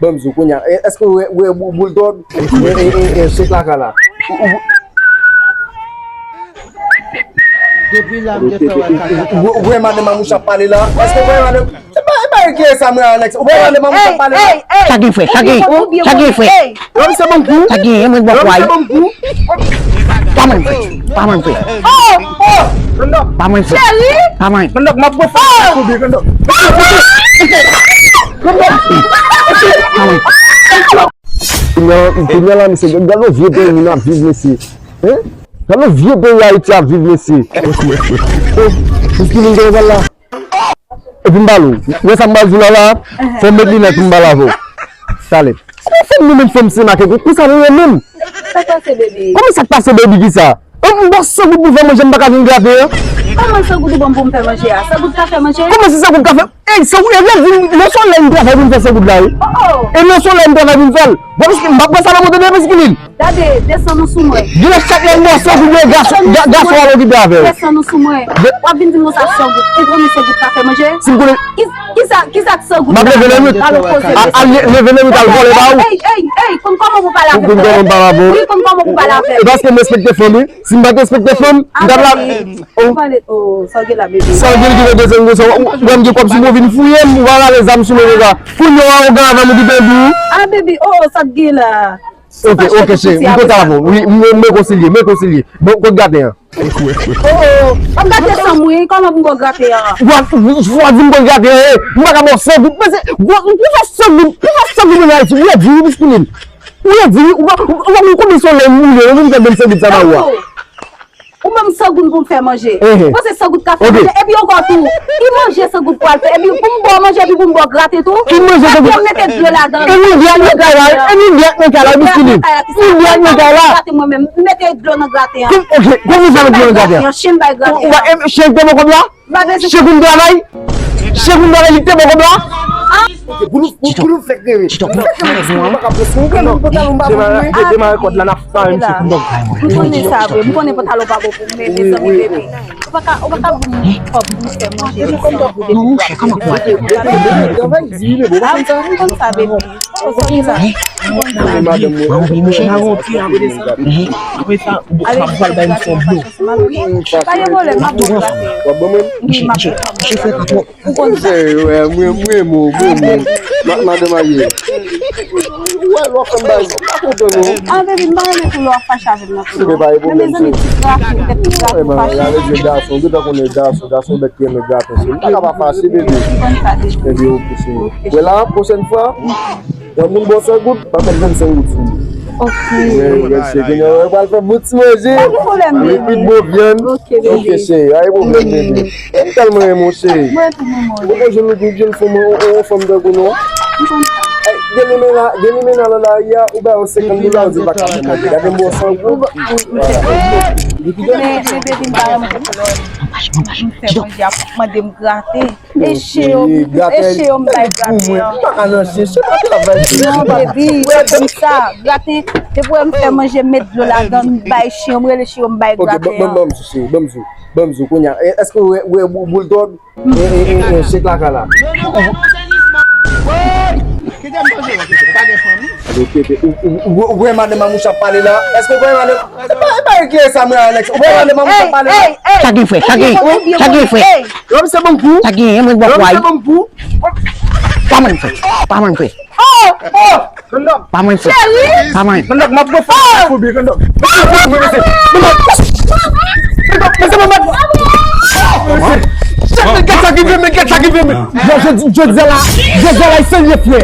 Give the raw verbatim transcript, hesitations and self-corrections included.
Ban m di w kounye a. E, èske w wè, wè Bou-, Bulldog? E, e, e, e, Chek Laka la. Ou, ou, Depi la m te fè wè kaka. Ou, ou wè madanm Mamouche ap pale la? Èske w wè madanm? E pa, e pa regle sa, mwen, Alex. Ou wè madanm Mamouche ap pale la? Sa gen frè, sa gen, sa gen frè. Lòm se bon kou. Sa gen, mwen bò kway. Lòm se bon kou. Pa mwen frè, pa mwen frè. Pa mwen frè, pa mwen. Mwen m ap refè sa pou byen, mwen m ap. Kounye a la, mesye, gade yon vye peyi n ap viv, mesye. Hein? Gade yon vye peyi Ayiti ap viv, mesye. Oh, miskilin gen yon bal la. Epi m pale w. Wè sa m pral di w la la, fò w met linèt pou m pale avè w. Talè. Se fanm nou menm fanm se make, konsa nou ye menm. Sa k pase, bebe? Kòman sa k pase, bebe, ki sa? M ba w san goud pou fè manje, m pa ka vin grate an? Kòman san goud ou ban m pou m fè manje a? San goud ka fè manje? Kòman se san goud ka fè? Ey, san goud, e vle di, nan solèy m travay pou m fè san goud la, wi. E nan solèy m travay pou m fè l. Bon, piske m pa pran sa nan mwen, tande, piske li. Gade, desann ou sou mwen. Gade, chak lè m ba w san goud, yo, gason, ga-, gason al okipe avè w. Desann ou sou mwen. W ap vin di m konsa san goud. Ou konnen san goud ka fè manje? Si m konnen. Ki, kisa, kisa k san goud? M ap leve nan nwit. Al, al leve nan nwit, al vòlè ba ou. Ey, ey, ey, konn kòman pou pale avè m. Ou konn kòman pale avè w. Wi, konn kòman pou pale avè m. E paske m respekte fanmi. Si m pa t respekte fanm, m t ap la. Oh. Ou pale, oh, sa w gen la, bebe? Sa w gen ki rete sèl konsa? Ou pran gen kòb sou mwen, vin fouye m, ou pa rale zam sou mwen konsa. Kounye a, ou gen avè m, ou ki pen di w. Ah, bebe, oh, oh, sa w gen la? Ok, ok, cheri, m kontan avè w. Wi, m, m rekonsilye, m rekonsilye. Bon, kote graten an? Oh, oh, w ap gate san m, wi. Kòman pou m ba w graten an? W ap, w ap di m kote graten an ye. M pa ka ba w san goud. Mwen se, gwo, pou fè san goud, pou fè san goud an Ayiti, ou redi, wi, miskilin. Ou redi, wi, ou pa, ou pa konn konbyen solèy m boule, ou vin fè ban m san goud sa ba ou a. Ou ban m san goud pou m fè manje. Ou panse san goud ka fè manje? Epi ankò tou, ki manje san goud pral fè? Epi pou m ba w manje, epi pou m ba w graten tou? Ki manje san goud? Epi mete dlo ladan. E nou vye ak nan kay la, e nou vye ak nan kay la, miskilin. Nou vye ak nan kay la. Graten mwen menm, mete dlo nan graten an. Ok, kòman sa mete dlo nan graten an? Chen bay graten an. Chen te bò kòb la? Chèf ou travay? Chèf ou travay, li te bò kòb la? Ok, pou nou, pou, pou nou fèk rere. Fèk rere, misye, ou pa ka pran sou ou, pran pantalon ba pou mwen. Demare kòd la, n ap fè misye pou nou. M konnen sa vre, m konnen pantalon pa bon pou mwen, mezanmi, bebe. Ou pa ka, ou pa ka ban m kòb pou m fè manje. Non, monchè, kòman pou ale? Travay di, bebe, ou pa konn sa? M konn sa, bebe. Ou konn sa? Ou konn sa? Madanm mwen. Apre sa, m ap pral bay misye yon blo. Pa gen pwoblèm, m ap bon graten. W ap ban mwen? Wi, m ap. Misye, misye fè ka twòp. Ou konn sa. Mwen, mwen, mwen, mwen, mwen. Ma-, madanm Ariel. Wè, lè w ap fè m baz, m pa kontan non. Ah, baby, m pa renmen tou lè w ap fache avè m nan. Men mezanmi, ti graten, ti graten fache. Gason, ou gentan konnen gason, gason bèt ki renmen graten. M pa ka pa fache, baby. Baby, ok, cheri. Wè la, pwochèn fwa, yon moun ba w san goud, pa fè l vennsenk goud sou li. Ok. Wi, wi, cheri, kounye a, w pral fè bon ti manje. Pa gen pwoblèm, baby. Epi bon vyann. Ok, baby. Ok, cheri, pa gen pwoblèm, baby. M tèlman renmen w, cheri. Mwen tou, mwen, mwen. Ou pa jwenn yon jenn fanm, yon, yon fanm tankou nou. Ey, gen limena, gen limena nan lari a, ou ba yo senkant dola, ou di pa ka fè manje. Gade m ba w san goud. Vwala. Men, men, baby, m pa renmen pou lòd. M fè manje, ap mande m graten. E chen yo, e chen yo m bay graten an. M pa ka nan chen, chen pa travay. Non, baby, se konn sa. Graten, depi w wè m fè manje, m met dlo ladan, m bay chen yo, m rele chen yo, m bay graten an. Ok, ban m, ban m, ban m, cheri, ban m di w, ban m di w, kounye a. E, èske w wè, wè Bou-, Bulldog? E, e, e, e, Chek Laka la. Kite m poze w kesyon, ou pa gen fanmi? Ou, ou, ou, ou wè madanm Mamouche ap pale la? Èske w wè madanm? E pa, e pa regle sa, mwen, Alex. Ou wè madanm Mamouche ap pale la? Sa gen frè, sa gen, sa gen frè. Lòm se bon kou. Sa gen, mwen bò kway. Lòm se bon kou. Pa mwen frè, pa mwen frè. Oh, oh. Pa mwen frè. Pa mwen. Kondòk, m ap refè sa pou byen, kondòk. Gad sa ki vle, men gad sa ki vle, men. Yo, jodi, jodi a la, jodi a la, e serye, frè.